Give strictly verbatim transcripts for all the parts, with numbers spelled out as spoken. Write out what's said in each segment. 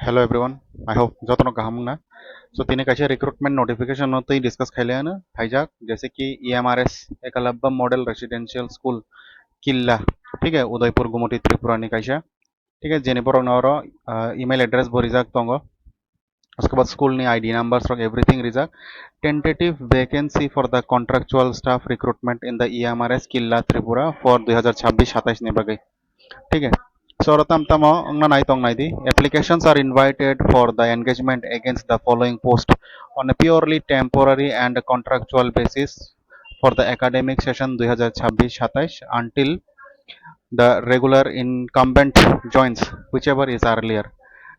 Hello everyone, I hope jotono kaham wngna. So tini kaisa recruitment notification no twi discuss khailaiano phaijak, jese ki E M R S, Ekalabba Model Residential School, Killa, thik hai, Udaipur, Gumoti, Tripura ni kaisa. Thik hai, jeni borok no oro, ah, email address bo rijak tongo. Uske baad school ni I D numbers rok everything rijak. Tentative vacancy for the contractual staff recruitment in the E M R S Killa Tripura for dui hazar chabbish satais ni bagwi. Thik hai. So oro tam tamo wngna nai tong nai di. Applications are invited for the engagement against the following post on a purely temporary and contractual basis for the academic session dui hazar chabbish satais until the regular incumbent joins, whichever is earlier.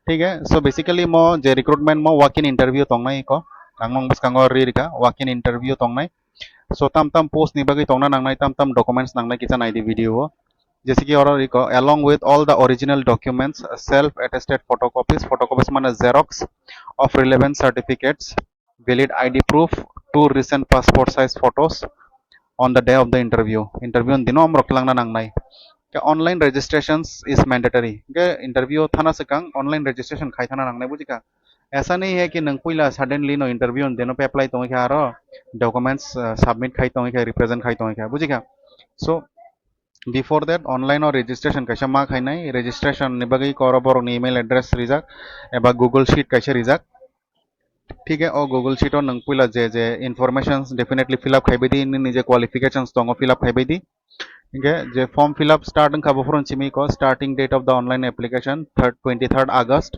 Thik hai. So basically mo je recruitment mo walk-in interview tongnai ko. Ang nong bwskango ri rikha walk-in interview tongnai. So tam tam post ni bagwi tongna nangnai, tam tam documents nangnai kisa nai di video o. Jese ki oro riko, along with all the original documents, self attested photocopies, photocopies mane xerox of relevant certificates, valid I D proof, two recent passport size photos on the day of the interview. Interview ni dino omrok langna nangnai. Ke online registrations is mandatory. Ke interview thana swkang online registration khai thana nangnai, bujikha? Aisa nahi hai ki nwng puila suddenly no interview ni dino apply tongwi kha aro documents, uh, submit khai tongwi kha, represent khai tongwi kha, bujikha? So before that online o registration kaisa ma khainai, registration ni bagwi koro borok ni email address rijak eba Google Sheet kaisa rijak. Thik hai, o Google Sheet o nwng puila je je informations definitely fill up khaibai di, nini je qualifications tongo fill up khaibai di. Hinkhe je form fill up start wngkha bophuru simi ko starting date of the online application third, twenty-third August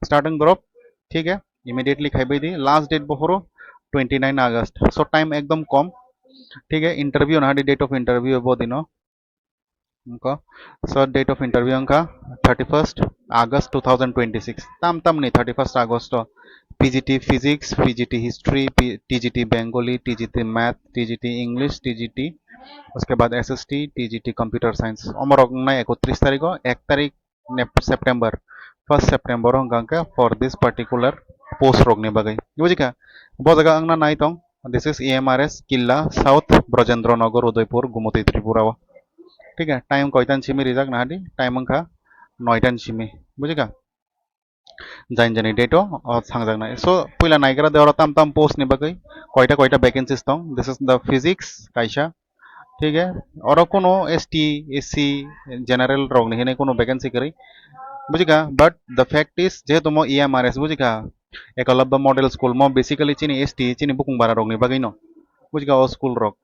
start wng drop. Thik hai, immediately khaibai di, last date bophuru twenty-nine August. So time ekdom kom. Thik hai, interview na di, date of interview bo dino. Wngkha. So date of interview wngkha thirty-first August two thousand twenty-six. Tam tam ni thirty-first August o P G T Physics, P G T History, P-, T G T Bengali, T G T Math, T G T English, T G T, uske baad S S T, T G T Computer Science. Omorok wngnai ekotris tarikh o, ek tarikh Nep-, September, first September o hwnkha khe for this particular post rok ni bagwi. Bujikha? Bo jaga wngna nai tong. This is E M R S Killa South, Brajendra Nagar, Udaipur, Gumoti, Tripura o. Thik hai, time koitan simi rijak nahadi, time wngkha noitan simi. Bujikha? Jani jani date o, o thangjaknai. So puila naigra de oro tam tam post ni bagwi koita koita vacancies tong. This is the physics kaisa. Thik hai, oro kuno S T, S C, general rok ni hinwi kuno vacancy kwrwi. Bujikha? But the fact is, jehetu mo E M R S, bujikha? Ekalabba Model School mo basically chini S T, chini bukung bara rok ni bagwi no. Bujikha? O school rok.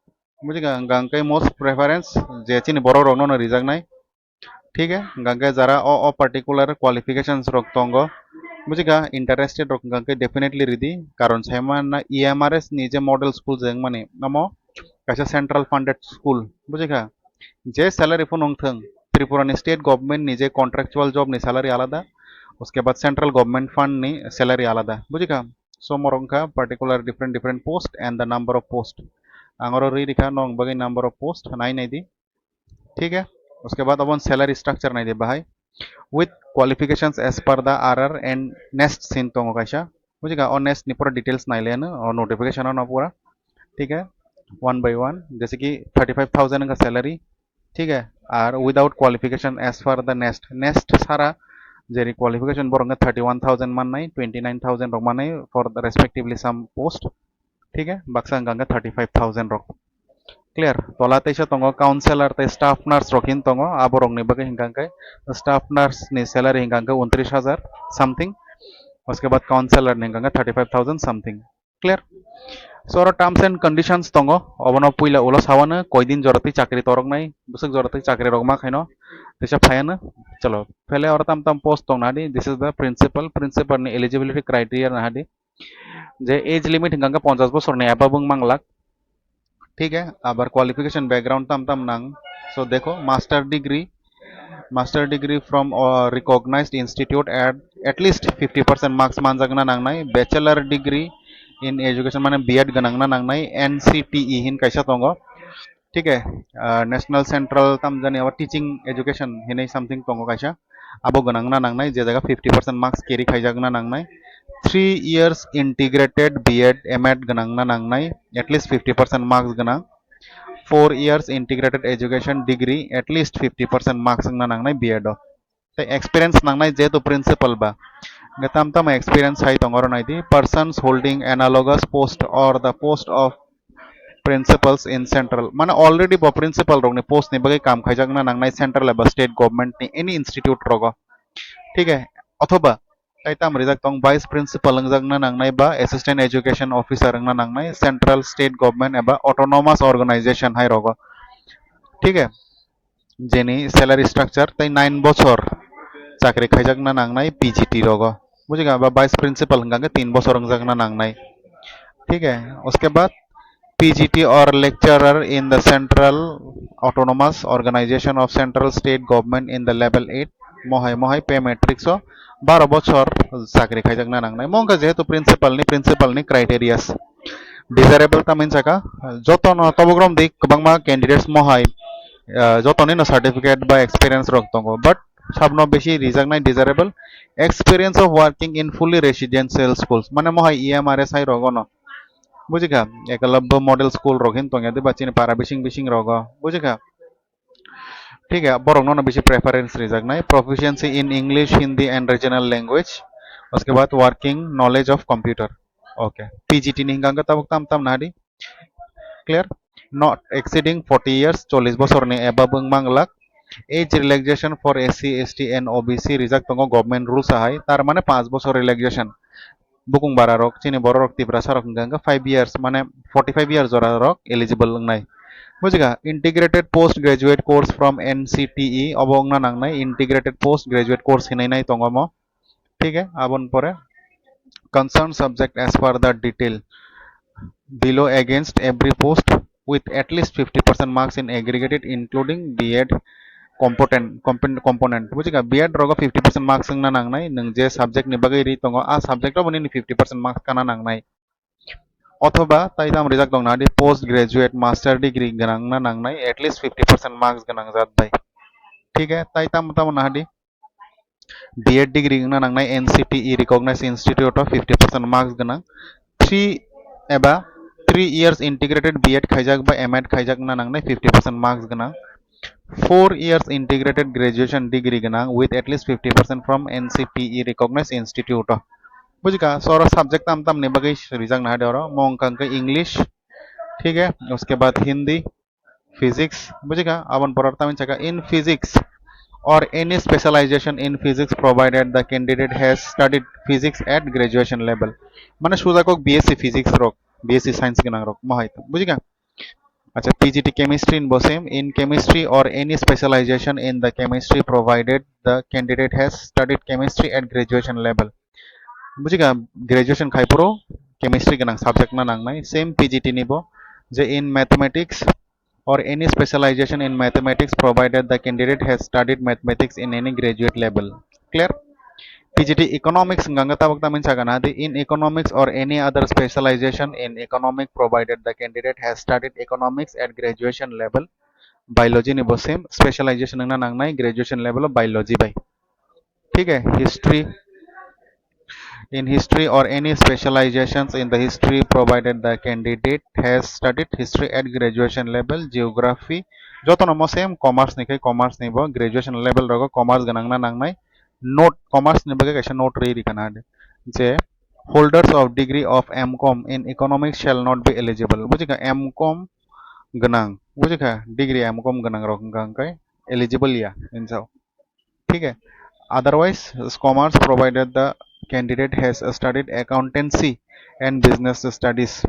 Bujikha? Hwnkha hwnkhe most preference je chini borok rok no no rijaknai. Thik hai, hwnkha hwnkhe jara o, o particular qualifications rok tongo, bujikha, interested rok hwnkha hwnkhe definitely ridi, karon sai manna E M R S ni je model school je wngmani, omo kaisa central funded school, bujikha? Je salary phano wngthwng, Tripura ni state government ni je contractual job ni salary alada, uske baad central government fund ni salary alada, bujikha? So omorok wngkha particular different different post and the number of post. Ang oro rwi rikha, nong bagwi number of post nai nai di. Thik hai? Uske baad obo salary structure nai di bahai. With qualifications as per the R R and nest sin tongo kaisa. Bujikha? O nest ni pura details nai le no, o notification o no pura. Thik hai? One by one, jese ki thirty-five thousand wngkha salary. Thik hai? Ar without qualification as per the nest. Nest sara jeri qualification borok wngkha thirty-one thousand mannai, twenty-nine thousand rok mannai for the respectively some post. Thik hai? Baksa hwnkha hwnkhe thirty-five thousand rok. Clear? Tola teisa tongo, counselor tei staff nurse rok hin tongo, aborok ni bagwi hwnkha hwnkhe staff nurse ni salary hwnkha hwnkhe untris hajar something, uske baad counselor ni hwnkha hwnkhe thirty-five thousand something. Clear? So oro terms and conditions tongo, obono puila ulo sawano, koidin jora twi chakri toroknai, bwswk jora twi chakri rok ma khaino, teisa phaiano. Chalo, phele oro tam tam post tong nahadi, this is the principal, principal ni eligibility criteria nahadi. Je age limit hwnkha hwnkhe ponchash bosorni above wng manglak. Thik hai? Abar qualification background tam tam nang. So dekho, master degree, master degree from, uh, recognized institute at at least fifty percent marks manjakna nangnai. Bachelor degree in education mane B Ed gwnangna nangnai, N C T E hin kaisa tongo. Thik hai? Ah, National Central tam jani abo teaching education hinwi something tongo kaisa. Abo gwnangna nangnai, je jaga fifty percent marks carry khaijakna nangnai. Three years integrated B Ed, M Ed gwnangna nangnai, at least fifty percent marks gwnang. Four years integrated education degree, at least fifty percent marks wngna nangnai B Ed o. Tei experience nangnai, jehetu principal ba. Hwnkhe tam tamo experience hai tongo oro naidi, persons holding analogous post or the post of principals in central, mane already bo principal rokni post ni bagwi kam khaijakna nangnai central eba state government ni any institute rogo, thik hai, othoba tai tam rijak tong vice principal wngjakna nangnai ba assistant education officer wngna nangnai central, state government eba autonomous organization hai rogo, thik hai, jeni salary structure tai nine bochor chakri khaijakna nangnai P G T rogo, bujikha, ba vice principal hwnkha khe tin bochor wngjakna nangnai, thik hai, uske baad P G T or lecturer in the central autonomous organization of central state government in the level eight, mohai mohai pay matrix o baro bochor chakri khaijakna nangnai. Mo wngkha jehetu principal ni, principal ni criteria. Desirable tamni saka, joto no tobok rom di kwbangma candidates mohai, ah, joto ni no certificate ba experience rok tongo, but sabno bisi rijaknai desirable, experience of working in fully residential schools, mane mohai E M R S hai rogo no, bujikha, Ekalabya model school rok hin tongya diba chini para bising bising rogo, bujikha. Thik hai, borok no bisi preference rijaknai, proficiency in English, Hindi and regional language, uske baad working knowledge of computer. Okay, P G T ni hwnkha khe tabuk tam tam nahadi, clear? Not exceeding forty years, chollish bosorni above wng manglak. Age relaxation for S C, S T and O B C rijak tongo government rules ahai, tar mane panch bosor relaxation. Bukung bara rok, chini borok rok, Tiprasa rok hwnkha hwnkhe five years, mane forty five years jora rok eligible wngnai. Bujikha, integrated post graduate course from N C T E, obo wngna nangnai, integrated post graduate course hinwi nai tongo omo. Thik hai, aboni pore concern subject as per the detail below against every post with at least fifty percent marks in aggregated including B Ed component, component, component. Bujikha, B Ed rogo fifty percent marks wngna nangnai, nwng je subject ni bagwi ri tongo, a subject o bo nini fifty percent marks kana nangnai. Othoba tai tam rijak tong nahadi, post graduate master degree gwnang na nangnai, at least fifty percent marks gwnang jat bai. Thik hai, tai tam tamo nahadi, B Ed degree wngna nangnai N C T E recognized institute o fifty percent marks gwnang, three eba three years integrated B Ed khaijak ba M Ed khaijak wngna nangnai fifty percent marks gwnang, four years integrated graduation degree gwnang with at least fifty percent from N C T E recognized institute o. Bujikha, so oro subject tam tam ni bagwi rijak nahadi oro, mo wngkha hwnkhe English, thik hai, uske baad Hindi, Physics, bujikha, aboni pore tamni saka in physics or any specialization in physics provided the candidate has studied physics at graduation level. Mane sujakok B S C physics rok, B S C science gwnang rok, mohai, bujikha? Acha, P G T chemistry ni bo same, in chemistry or any specialization in the chemistry provided the candidate has studied chemistry at graduation level. Bujikha, graduation khai phuru chemistry gwnang subject na nangnai, same P G T ni bo, je in mathematics or any specialization in mathematics provided the candidate has studied mathematics in any graduate level. Clear? P G T economics hwnkha hwnkhe tabuk tamni saka nahadi, in economics or any other specialization in economic provided the candidate has studied economics at graduation level. Biology ni bo same, specialization wngna nangnai graduation level o biology bai. Thik hai, history, in history or any specializations in the history provided the candidate has studied history at graduation level, geography, jotono mo same, commerce ni khai commerce ni bo graduation level rogo commerce gwnang na nangnai. Note, commerce ni bagwi kaisa note rwi rikha na je holders of degree of M Com in economics shall not be eligible. Bujikha, M Com gwnang, bujikha, degree M Com gwnang rok hwnkha hwnkhe eligible ya hinjao. Thik hai? Otherwise, commerce provided the candidate has studied accountancy and business studies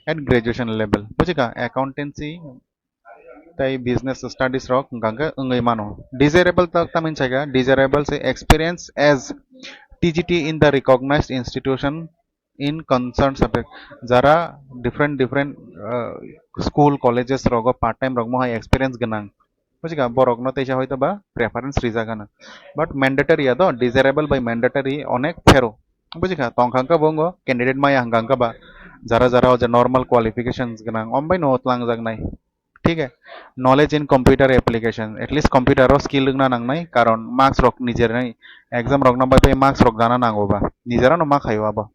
at graduation level. Bujikha, accountancy tai business studies rok hwnkha hwnkhe wngwi mano. Desirable ta-, tamni saka, desirable se experience as T G T in the recognized institution in concerned subject. Jara different different, uh, school, colleges rogo part time rok mohai experience gwnang, bujikha, borok no teisa hoito ba preference rijak gana, but mandatory ya do, desirable by mandatory onek phero, bujikha, tongkha hwnkhe bo wngkha candidate maya hwnkha hwnkhe ba jara jara o je normal qualifications gwnang, om bai no tlangjak nai. Thik hai? Knowledge in computer application, at least computer o skill wngna nangnai, karon marks rok nijer nai exam rok no bai bai marks rok dana nango ba, nijer no ma khaio abo.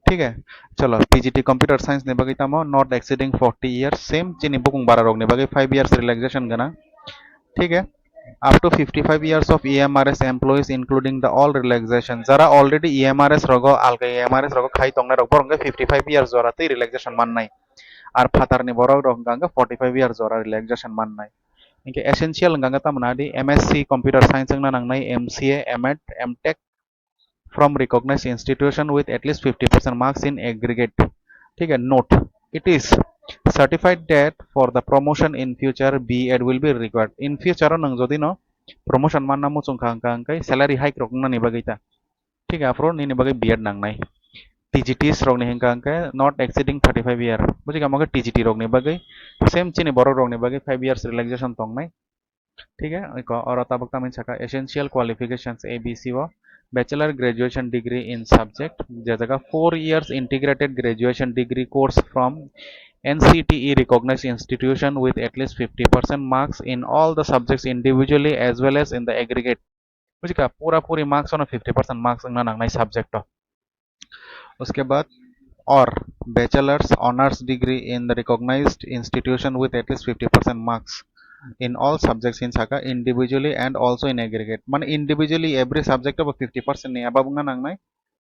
Thik hai? Chalo, P G T computer science ni bagwi tamo not exceeding forty years, same chini bukung bara rok ni bagwi five years relaxation gwnang. Thik hai? Up to fifty-five years of E M R S employees, including the all relaxation. Jara already E M R S rogo, alga E M R S rogo khai tongnai rok, borok hwnkhe fifty-five years jora tei relaxation mannai. Ar phatarni borok rok hwnkha hwnkhe forty-five years jora relaxation mannai. Hwnkhe essential hwnkha hwnkhe tamo nadi M S C Computer Science wngna nangnai, M C A, M Ed, M Tech, from recognized institution with at least fifty percent marks in aggregate. Thik hai, note, it is certified that for the promotion in future, B Ed will be required. In future o nwng jodi no promotion manna muchung kha hwnkha hwnkhe salary hike rok wngnani bagwi ta. Thik hai, aphuru nini bagwi B Ed nangnai. T G Ts rokni hwnkha hwnkhe not exceeding thirty-five year. Bujikha, omo khe T G T rokni bagwi, same chini borok rokni bagwi five years relaxation tongnai. Thik hai, eko oro tabuk tamni saka essential qualifications A B C o, bachelor graduation degree in subject, je jaga four years integrated graduation degree course from N C T E recognized institution with at least fifty percent marks in all the subjects individually as well as in the aggregate. Bujikha, pura puri marks ono fifty percent marks wngna nangnai subject o. Uske baad, or bachelor's honours degree in the recognized institution with at least fifty percent marks in all subjects in saka individually and also in aggregate. Mane individually every subject o fifty percent ni above wngna nangnai.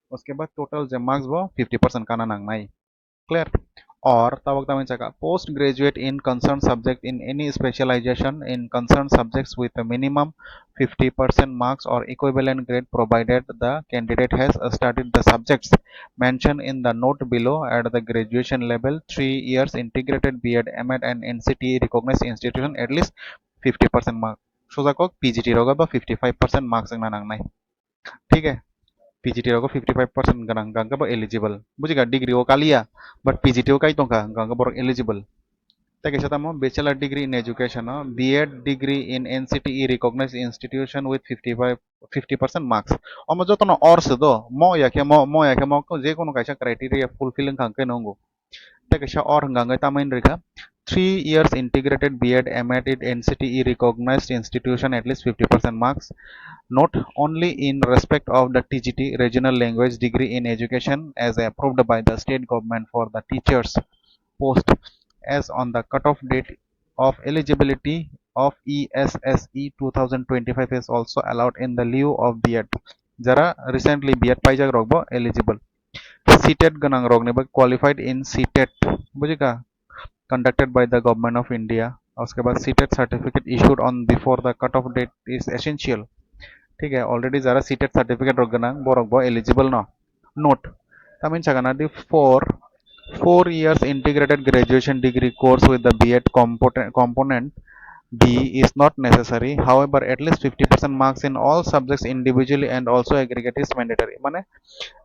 Uske baad total je marks bo fifty percent kana nangnai. Clear? Or tabuk tamni saka, postgraduate in concerned subject in any specialization in concerned subjects with a minimum fifty percent marks or equivalent grade, provided the candidate has studied the subjects mentioned in the note below at the graduation level, three years integrated B Ed, M Ed and N C T E recognized institution at least fifty percent mark. Soja kok P G T rogo ba fifty-five percent marks wngna nangnai. Thik hai, P G T rogo fifty-five percent gwnang hwnkha hwnkhe bo eligible. Bujikha, degree o kaliya, but P G T o kai tongkha, hwnkha hwnkhe borok eligible. Tei kaisa tamo bachelor degree in education o, B Ed degree in N C T E recognized institution with fifty-five, fifty percent marks. Omo jotono or se do, mo ya khe mo, mo ya khe mo, je kono kaisa criteria fulfill wngkha hwnkhe no wngo. Tei kaisa or hwnkha hwnkhe tamo hinwi rwkha, three years integrated B Ed, M Ed in N C T E recognized institution at least fifty percent marks, not only in respect of the T G T regional language degree in education as approved by the state government for the teachers post as on the cutoff date of eligibility of E S S E two thousand twenty-five is also allowed in the lieu of B Ed. Jara recently B Ed paijak rok bo eligible. C TET gwnang rokni bagwi qualified in C TET, bujikha, conducted by the Government of India. Uske baad C TET certificate issued on before the cutoff date is essential. Thik hai, already jara C TET certificate rok gwnang, borok bo eligible no. Note, tamni saka nadi, four, four years integrated graduation degree course with the B Ed component, component B is not necessary. However, at least fifty percent marks in all subjects individually and also aggregate is mandatory. Mane,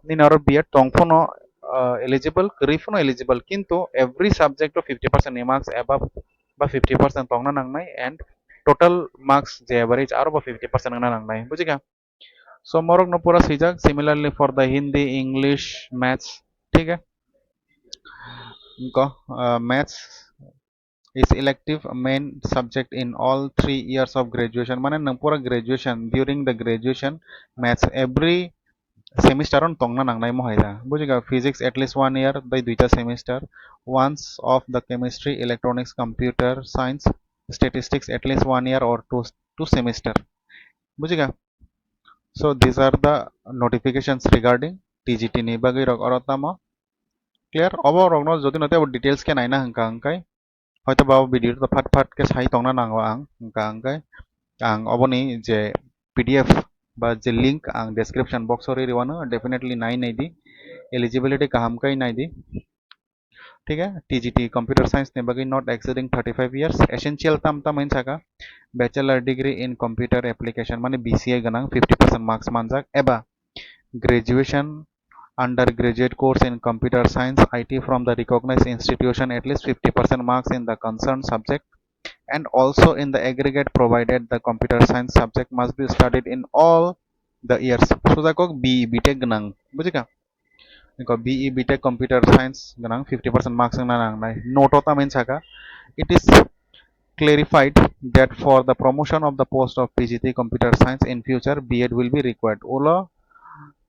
nini oro B Ed tong phano, uh, eligible, kwrwi phano eligible, kintu every subject o fifty percent ni marks above ba fifty percent tongna nangnai and total marks je average aro bo fifty percent wngna nangnai, bujikha? So, morok no pura swijak. Similarly, for the Hindi, English, Maths, thik hai? Inko, uh, Maths is elective main subject in all three years of graduation. Mane nwng pura graduation, during the graduation, Maths every semester on tongna nangnai mo hai da. Bujikha, Physics at least one year, bai duita semester, once of the Chemistry, Electronics, Computer Science, Statistics at least one year or two, two semester. Bujikha? So these are the notifications regarding T G T ni bagwi rok oro tamo. Clear? Obo rokno jodi no tei bo details khe naina hwnkha hwnkhe, hoito ba video to phat phat khe sai tongna nango ang, hwnkha hwnkhe ang oboni je P D F ba je link ang description box o rwi rwano, definitely nai nai di, eligibility kaham khe nai di. Thik hai, T G T Computer Science ni bagwi not exceeding thirty-five years, essential tam tam hin saka, Bachelor degree in Computer Application, mane B C A gwnang, fifty percent marks manjak, eba graduation undergraduate course in Computer Science, I T from the recognized institution, at least fifty percent marks in the concerned subject and also in the aggregate, provided the computer science subject must be studied in all the years. Soja kok B E B Tech gwnang, bujikha? Eko B E B Tech Computer Science gwnang fifty percent marks wngna nangnai. Note o tamo hin saka, it is clarified that for the promotion of the post of P G T Computer Science in future, B Ed will be required. Ulo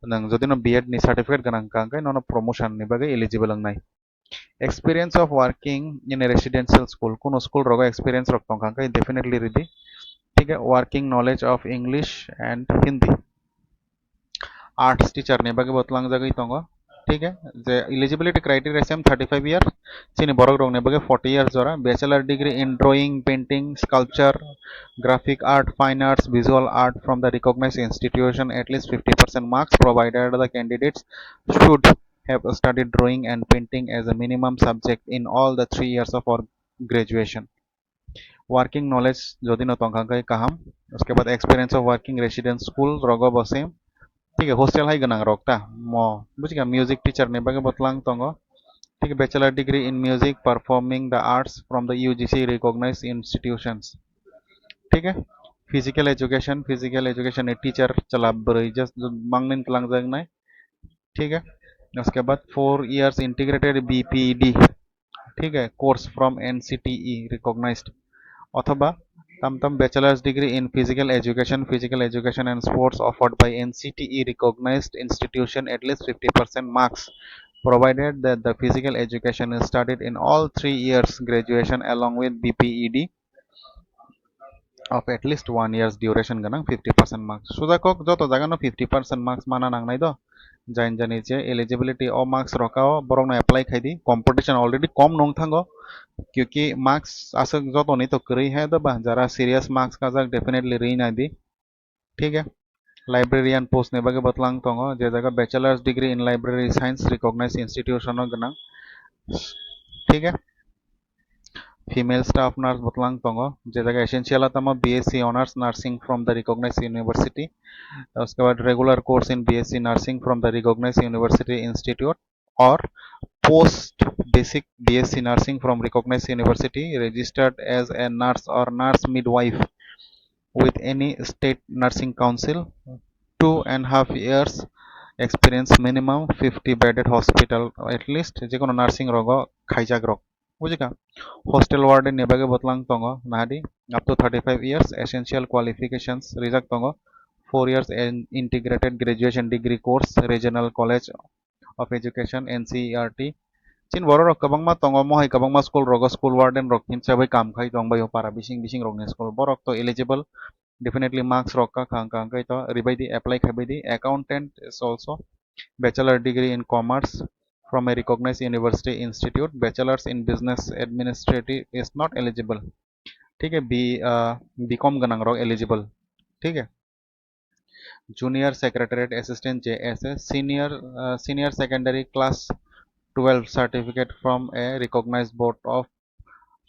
nwng jodi no B Ed ni certificate gwnang hwnkha hwnkhe nono promotion ni bagwi eligible wngnai. Experience of working in a residential school, kuno school rogo experience rok tongkha hwnkhe definitely ridi. Thik hai, working knowledge of English and Hindi. Arts teacher ni bagwi bo tlangjagwi tongo. Thik hai, je eligibility criteria same thirty five years, chini borok rok ni bagwi forty years jora. Bachelor degree in drawing, painting, sculpture, graphic art, fine arts, visual art from the recognized institution, at least fifty percent marks, provided the candidates should have studied drawing and painting as a minimum subject in all the three years of our graduation. Working knowledge jodi no tongkha khe kaham. Uske baad experience of working residence school rogo bo same. Thik hai, hostel hai gwnang rok ta mo, bujikha, music teacher ni bagwi bo tlang tongo. Thik hai, bachelor degree in music, performing the arts from the U G C recognized institutions. Thik hai, physical education, physical education ni teacher chwla bwrwi just mangnin tlangjak nai. Thik hai, uske baad four years integrated B P E D, thik hai, course from N C T E recognized, othoba tam tam bachelor's degree in physical education, physical education and sports offered by N C T E recognized institution, at least fifty percent marks, provided that the physical education is studied in all three years graduation along with B P E D of at least one year's duration gwnang fifty percent marks. Sujakok joto jaga no fifty percent marks mana nangnai do. Jain jani je eligibility o marks rok o borok no apply khai di. Competition already kom nung thango. Kyuki marks aswk joto ni to kwrwi hai do ba, jara serious marks kajak definitely ri nai di. Thik hai. Librarian post ni bagwi bo tlang tongo, je jaga bachelor's degree in library science recognized institution o gwnang. Thik hai. Female staff nurse bo tlang tongo, je jaga essential atamo B S C honors nursing from the recognized university. Uske baad regular course in B S C nursing from the recognized university institute or post basic B S C nursing from recognized university, registered as a nurse or nurse midwife with any state nursing council, two and half years experience, minimum fifty bedded hospital at least, jekono nursing rogo khaijak rok. Bujikha? Hostel warden ni bagwi bo tlang tongo, nahadi, up to thirty five years, essential qualifications rijak tongo, four years in integrated graduation degree course, Regional College of Education, N C E R T. Chini borok rok kwbangma tongo, mohai kwbangma school rogo school warden rok hinsa bai kam khai tong bai o para bising bising rokni school. Borok to eligible, definitely marks rok ka khang khang khai to ribai di, apply khai bai di. Accountant is also bachelor degree in commerce from a recognized university institute, bachelors in business administrative is not eligible. Thik hai, B, uh, B com gwnang rok eligible. Thik hai. Junior Secretariat Assistant, J S A, Senior, uh, Senior Secondary Class twelve certificate from a recognized board of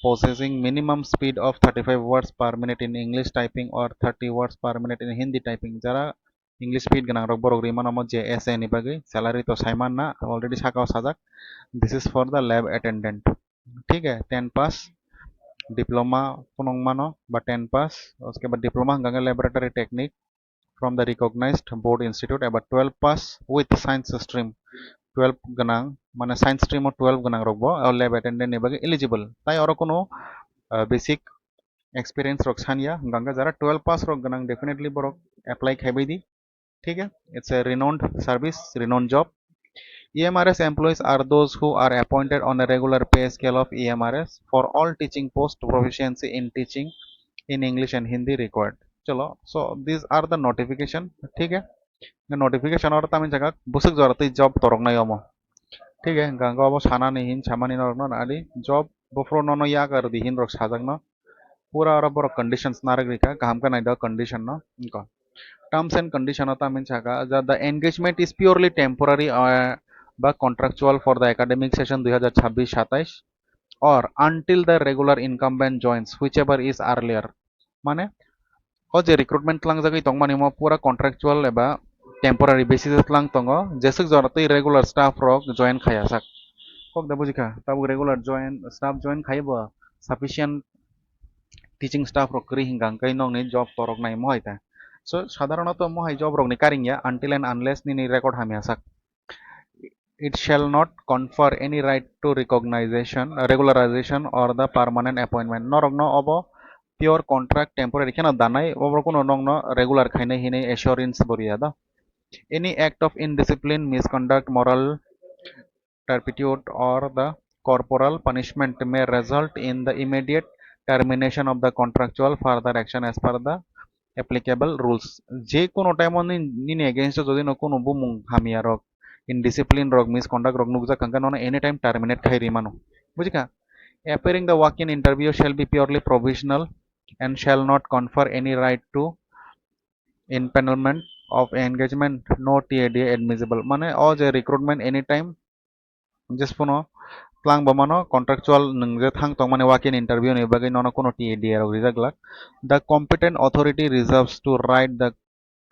possessing minimum speed of thirty five words per minute in English typing or thirty words per minute in Hindi typing. Jara English speed gwnang rok borok rimano mo J S A ni bagwi, salary to saiman na, already sakao sajak. This is for the lab attendant. Thik hai, ten pass, diploma phunuk mano ba ten pass, uske baad diploma hwnkha khe laboratory technique from the recognized board institute, eba twelve pass with science stream, twelve gwnang, mane science stream o twelve gwnang rok bo o lab attendant ni bagwi eligible. Tai oro kuno, uh, basic experience rok sanya, hwnkha khe jara twelve pass rok gwnang definitely borok apply khai bai di. Thik hai, it's a renowned service, renowned job. E M R S employees are those who are appointed on a regular pay scale of E M R S for all teaching post, proficiency in teaching in English and Hindi required. Chalo, so these are the notification. Thik hai, notification or tamin jagak busuk jora twi job torok nai omo. Thik hai, hwnkha khe obo sanani hin samani norok no nadi job buphuru nono yak ar di hin rok sajak no. Pura oro borok conditions narwk rikha, kaham khe naida condition no. Wngkha terms and condition o tamin saka, the engagement is purely temporary, uh, ba contractual for the academic session dui hazar chabbish satais or until the regular incumbent joins, whichever is earlier. Mane o je recruitment tlangjagwi tongmani mo pura contractual eba temporary basis o tlang tongo, jeswk jora twi regular staff rok join khaya sak. Kok da bujikha, tabuk regular join, staff join khaibo sufficient teaching staff rok kwrwi hwnkha hwnkhe nokni job torok nai mohai ta. So sadharonoto mohai job rokni karing ya until and unless nini record hamya sak. It shall not confer any right to recognition, regularization or the permanent appointment. Norokno obo pure contract, temporary kheno danai, obo kuno nokno regular khainai hinwi assurance bo riya da. Any act of indiscipline, misconduct, moral turpitude or the corporal punishment may result in the immediate termination of the contractual further action as per the applicable rules. Je kono time o nini against o jodi no kono bumung hamya rok, indiscipline rok, misconduct rok nukjak kha, nono anytime terminate khai ri mano. Bujikha? Appearing the walk-in interview shall be purely provisional and shall not confer any right to empanelment of engagement, no T A D A admissible. Mane o je recruitment anytime just puno tlang bo mano contractual nwng je thang tong mani walk-in interview ni bagwi nono kono T A D A rok rijak glak. The competent authority reserves to right the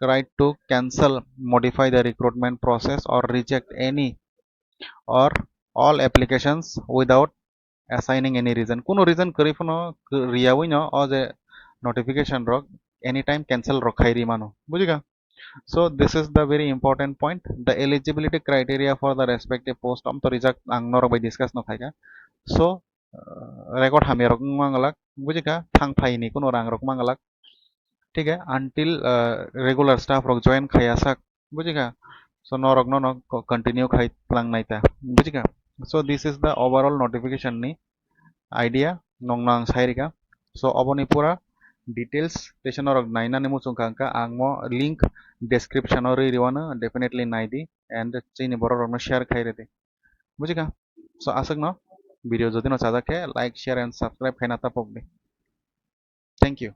right to cancel, modify the recruitment process or reject any or all applications without assigning any reason. Kuno reason kwrwi phano riyawi no o je notification rok anytime cancel rok khai ri mano. Bujikha? So this is the very important point. The eligibility criteria for the respective post om to rijak ang norok bai discuss no khaika. So uh, record hamya rok wngma glak, bujikha, thang phai ni kuno rang rok wngma glak. Thik hai, until uh, regular staff rok join khaya sak, bujikha? So norok no no continue khai tlang nai ta, bujikha? So this is the overall notification ni idea nongno ang sai rika. So oboni pura details teisa norok nainani muchung kha ang mo link description o ri riwano, definitely nai di and chini borok rokno share khai ridi, bujikha? So aswkno video jodi no chajak khe like, share and subscribe khaina ta pok di. Thank you.